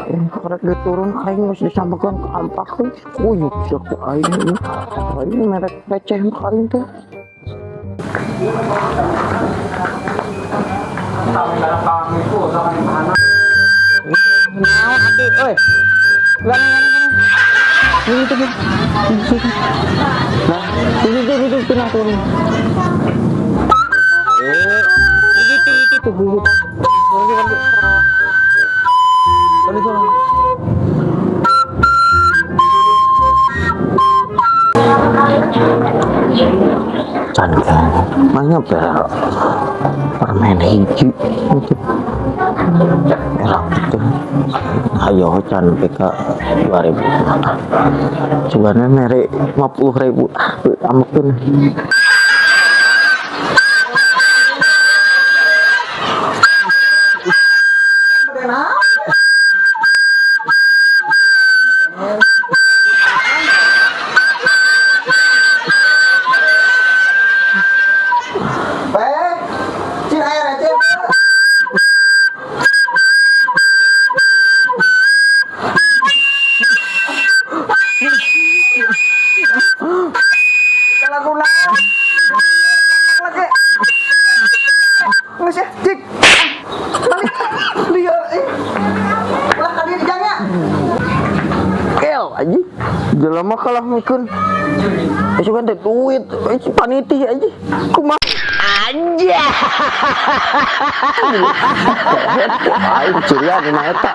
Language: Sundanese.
Aing karek ge turun, aing geus disampekeun ka ampak euy. Kuyuk sia ku aing ieu. Aing merek receh mah ka aing teh. Naon atuh euy? Gana gana gana. Ini tuh. Nah, ini tuh itu kena turun. Eh, itu itu itu itu. Kan itu. Can kan, mana permen hiji itu. Enak gitu. Ayo can PK 2000. Sebenarnya mere 50.000, ah, amekeun. Pe, cin aya receh. Lagu naon? Lagi. Geus ya, cik. Balik. Liar eh. Ulah ka dieu dijangnya. Kel aja. Jelema kalah mikeun. Isukan teh duit, eh, panitia aja. Kumaha? Anjay. Aing curian mah eta.